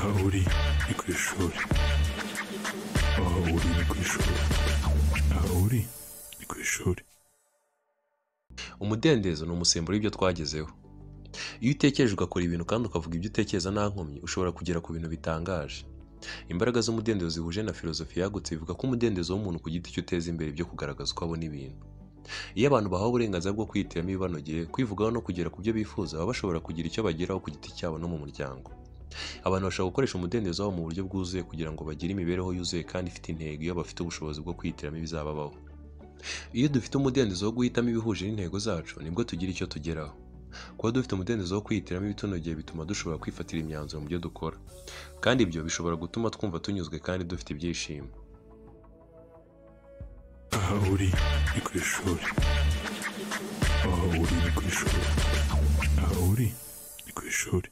Aha uri ni ku ishuri. Aha uri ni ku ishuri. Aha uri ni ku ishuri. Umudendezo ni umusemburo w'ibyo twagezeho. Iyo utekereje ugakora ibintu kandi ukavuga ibyo utekereza nta nkomyi, ushobora kugera ku bintu bitangaje. Imbaraga z'umudendezo zihuje na filozofi yagutse bivuga ko umudendezo w'umuntu ku giti cye uteza imbere ibyo kugaragaza uko abona ibintu. Iyo abantu bahawe uburenganzira bwo kwihitiramo ibibanogeye, kwivugaho no kugera ku byo bifuza, baba bashobora kugira icyo bageraho ku giti cyabo no mu muryango. Abantu bashobora gukoresha umudendezo wabo mu buryo bwuzuye kugira ngo bagire imibereho yuzuye kandi ifite intego iyo bafite ubushobozi bwo kwihitiramo ibizababaho. Iyo dufite umudendezo wo guhitamo ibihuje n'intego zacu, nibwo tugira icyo tugeraho. Kuba dufite umudendezo wo kwihitiramo ibitunogeye bituma dushobora kwifatira imyanzuro mu byo dukora. Kandi ibyo bishobora gutuma twumva tunyuzwe kandi dufite ibyishimo. Aha uri ni ku ishuri. Aha uri ni ku ishuri. Aha uri ni ku ishuri.